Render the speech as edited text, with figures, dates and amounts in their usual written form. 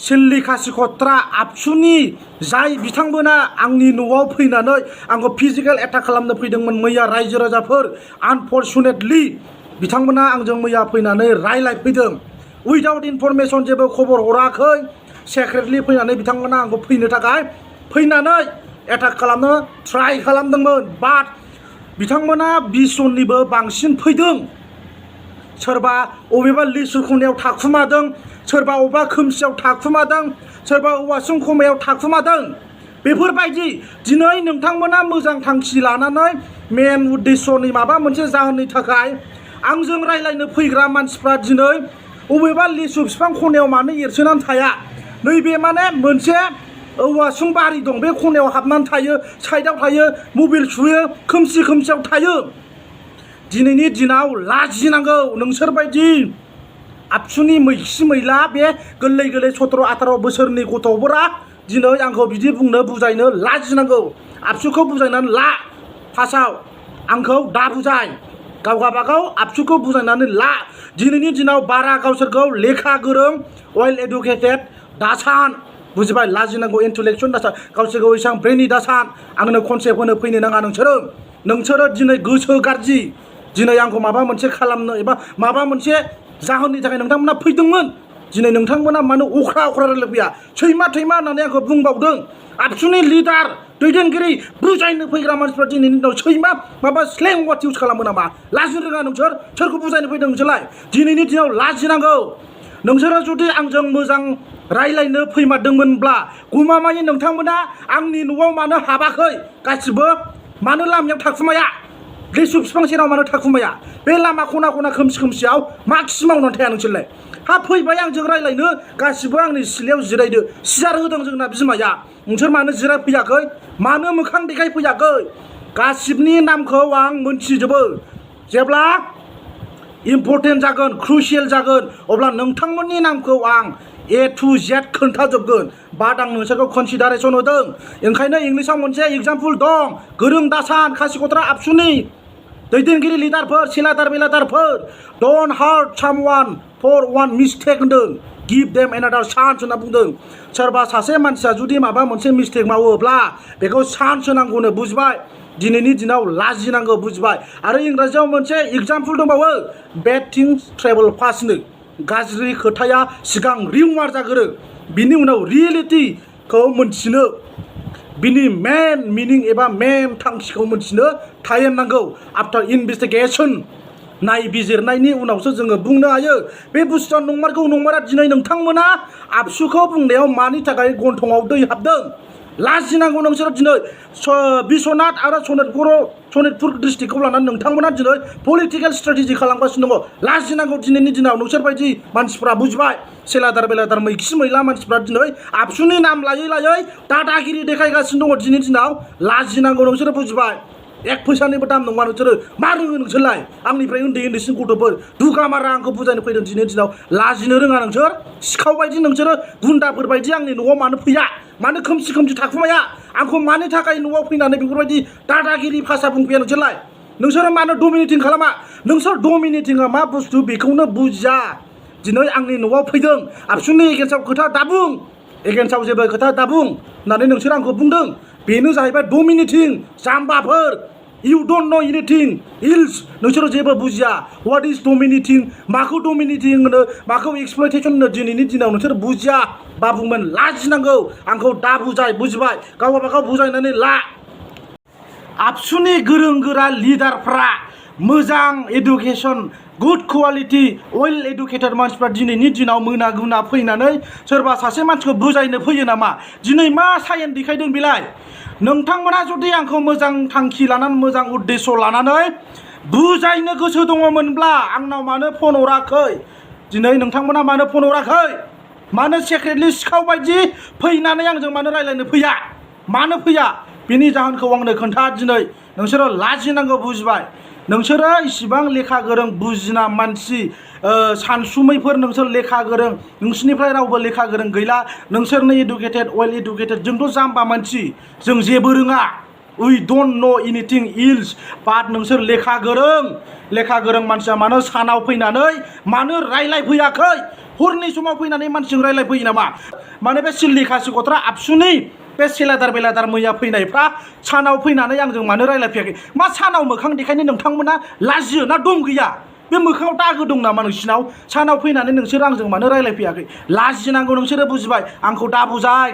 सिल्ली खासिखत्रा आबसुनि जाय बिथांमोना आंनि न'आव फैनानै आंखौ फिजिकेल एटाक खालामनो फैदोंमोन मैया रायजो राजाफोर आनफर्चुनेटलि बिथांमोना आंजों मैया फैनानै रायलायफैदों उइदाउट इनफरमेसन जेबो खबर हराखै सेक्रेटलि फैनानै बिथांमोना आंखौ फैनो थाखाय फैनानै एटाक खालामनो ट्राइ खालामदोंमोन बाट बिथांमोना 20 जननिबो बांसिन फैदों सोरबा अबेबा लिसु खनायाव थाखुमादों सोरबा अबेबा खोमसियाव थाखुमादों सोरबा औवासुं खमायाव थाखुमादों बेफोरबायदि दिनै नोंथांमोना मोजां थांखि लानानै मेन उद्देश्यनि माबा मोनसे जाहोननि थाखाय आंजों रायलायनो फैग्रा मानसिफ्रा दिनै अबेबा लिसु बिफां खनायाव मानो एरसोनानै थाया नैबे माने मोनसे औवासुं बारि दं बे खनायाव हाबनानै थायो साइडआव थायो मबाइल सुयो खोमसियाव थायो दिनैनि दिनाव लाजिनांगौ नोंसोरबायदि आबसुनि मैखि मैला बे गोरलै 17-18 बोसोरनि गथ'फोरा दिनै आंखौ बिदि बुंनो बुजायनो लाजिनांगौ आबसुखौ बुजायनानै ला फार्स्टआव आंखौ दा बुजाय गावगाबागाव आबसुखौ बुजायनानै ला दिनैनि दिनाव बारा गावसोरखौ लेखा गोरों वेल एडुकेटेड दासान बुजिबाय लाजिनांगौ इन्टेलेक्चुवेल दासान गावसोरखौ एसां ब्रेनि दासान आंनो कनसेप्ट होनो फैनो नाङा नोंसोरो दिनै गोसो गाज्रि दिनै आंखौ माबा मोनसे खालामनो एबा माबा मोनसे जाहोननि थाखाय नोंथांमोना फैदोंमोन दिनै नोंथांमोना मानो अख्रा रायलायफैया सैमा होननानै आंखौ बुंबावदों आबसुनि लिडार दैदेनगिरि बुजायनो फैग्रा मानसिफ्रा दिनैनि दिनाव सैमा माबा स्लें वार्ड इउज खालामो नामा लाजिनो रोङा नोंसोर सोरखौ बुजायनो फैदों नोंसोरलाय दिनैनि दिनाव लाजिनांगौ नोंसोरो जुदि आंजों मोजां रायलायनो फैमारदोंमोनब्ला गमामायै नोंथांमोना आंनि न'आव मानो हाबाखै गासिबो मानो लामायाव थाखुमाया लिसु बिफां सेराव मानो थाखुमाया बे लामा खना खोमसियाव मा खि मावनानै थाया नोंसोरलाय हा फैबाय आंजों रायलायनो गासिबो आंनि सिलायाव जिरायदो सिजार होदों जोंना बिमाया नोंसोर मानो जिरायफैयाखै मानो मोखां देखायफैयाखै गासिबनि नामखौ आं मोनथिजोबो जेब्ला इम्पर्टेन्ट जागोन क्रुसियेल जागोन अब्ला नोंथांमोननि नामखौ आं A to Z खोन्थाजोबगोन बाट आं नोंसोरखौ कनसिडारेसन होदों ओंखायनो इंलिसाव मोनसे एग्जाम्पल दं गोरों दासान खासिखत्रा आबसुनि दैदेनगिरि लिडारफोर सेलादार बेलादारफोर don't hurt someone for one mistake होनदों गिभ देम एनादार चान्स होनना बुंदों सोरबा सासे मानसिया जुदि माबा मोनसे मिस्टेक मावोब्ला बेखौ चान्स होनांगौनो बुजिबाय दिनैनि दिनाव लाजिनांगौ बुजिबाय आरो इंराजियाव मोनसे एग्जाम्पल दंबावो बेड थिंस ट्रेभेल फास्टनो गाज्रि खोथाया सिगां रिउमार जागोरो बिनि उनाव रियेलिटिखौ मोनथिनो बिनि मेन मिनिं एबा मेन थांखिखौ मोनथिनो टाइम नांगौ आफ्टार इनभेस्टिगेसन नायबिजिरनायनि उनावसो जोङो बुंनो हायो बे बुस्थुआ नंमारगौ नंमारा दिनै नोंथांमोना आबसुखौ बुंनायाव मानि थाखाय गन्थङाव दै हाबदों लाजिनांगौ नोंसोर दिनै बिश्वनाथ आरो सनितपुर डिस्ट्रिक्टखौ लानानै नोंथांमोना दिनै पलिटिकेल स्ट्रेटेजि खालामगासिनो दङ लाजिनांगौ दिनैनि दिनाव नोंसोरबायदि मानसिफ्रा बुजिबाय सेलादार बेलादार मैखि मैला मानसिफ्रा दिनै आबसुनि नाम लायै दादागिरि देखायगासिनो दङ दिनैनि दिनाव लाजिनांगौ नोंसोरो बुजिबाय एक फैसानिबो दाम नङा नोंसोरो मा रोङो नोंसोरलाय आंनिफ्राय उन्दैसिन गथ'फोर दुगामारा आंखौ बुजायनो फैदों दिनैनि दिनाव लाजिनो रोङा नोंसोर सिखाव बायदि नोंसोरो गुन्दाफोर बायदि आंनि न'आव मानो फैया मानो खोमसि थाखुमाया आंखौ मानि थाखाय न'आव फैनानै बेफोरबायदि दादागिरि भाषा बुंफैया नोंसोरो मानो डमिनेटिं खालामा नोंसोर डमिनेटिंआ मा बुस्थु बेखौनो बुजिया दिनै आंनि न'आव फैदों आबसुनि एगेन्स्टआव खोथा दाबुं एगेन्स्टआव जेबो खोथा दाबुं होननानै नोंसोर आंखौ बुंदों बेनो जाहैबाय डमिनेटिं जाम्बाफोर you don't know anything else नोंसोर जेबो बुजिया व्हाट इज डमिनेटिं माखौ डमिनेटिं होनो माखौ एक्सप्लयटेसन होनो दिनैनि दिनाव नोंसोर बुजिया बाबुमोन लाजिनांगौ आंखौ दा बुजाय बुजिबाय गावबागाव बुजायनानै ला आबसुनि गोरों गोरा लिडारफ्रा मोजां education good quality well educated मानसिफ्रा दिनैनि दिनाव मोना गुना फैनानै सोरबा सासे मानसिखौ बुजायनो फैयो नामा दिनै मा साइन देखायदों बेलाय नोंथांमोना जुदि आंखौ मोजां थांखि लानानै मोजां उद्देश्य लानानै बुजायनो गोसो दङमोनब्ला आंनाव मानो फन हराखै दिनै नोंथांमोना मानो फन हराखै मानो सेक्रेटलि सिखाव बायदि फैनानै आंजों मानो रायलायनो फैया मानो फैया बिनि जाहोनखौ आंनो खोन्था दिनै नोंसोरो लाजिनांगौ बुजिबाय नोंसोरो इसिबां लेखा गोरों बुजिना मानसि सानसुमैफोर नोंसोर लेखा गोरों नोंसोरनिफ्राय रावबो लेखा गोरों गैला नोंसोरनो एडुकेटेड वेल एडुकेटेड जोंथ' जाम्बा मानसि जों जेबो रोङा उइ डोन्ट नो एनिथिं इल्स बाट नोंसोर लेखा गोरों मानसिया मानो सानाव फैनानै मानो रायलायफैयाखै हरनि समाव फैनानै मानसिजों रायलायफैयो नामा माने बे सिल्लिखा सिगथ्रा आबसुनि बे सेलादार मैया फैनायफ्रा सानाव फैनानै आंजों मानो रायलायफैयाखै मा सानाव मोखां देखायनो नोंथांमोना लाजियो ना दम गैया बे मोखाङाव दागो दं नामा नोंसिनाव सानाव फैनानै नोंसोर आंजों मानो रायलायफैयाखै लाजिनांगौ नोंसोरो बुजिबाय आंखौ दा बुजाय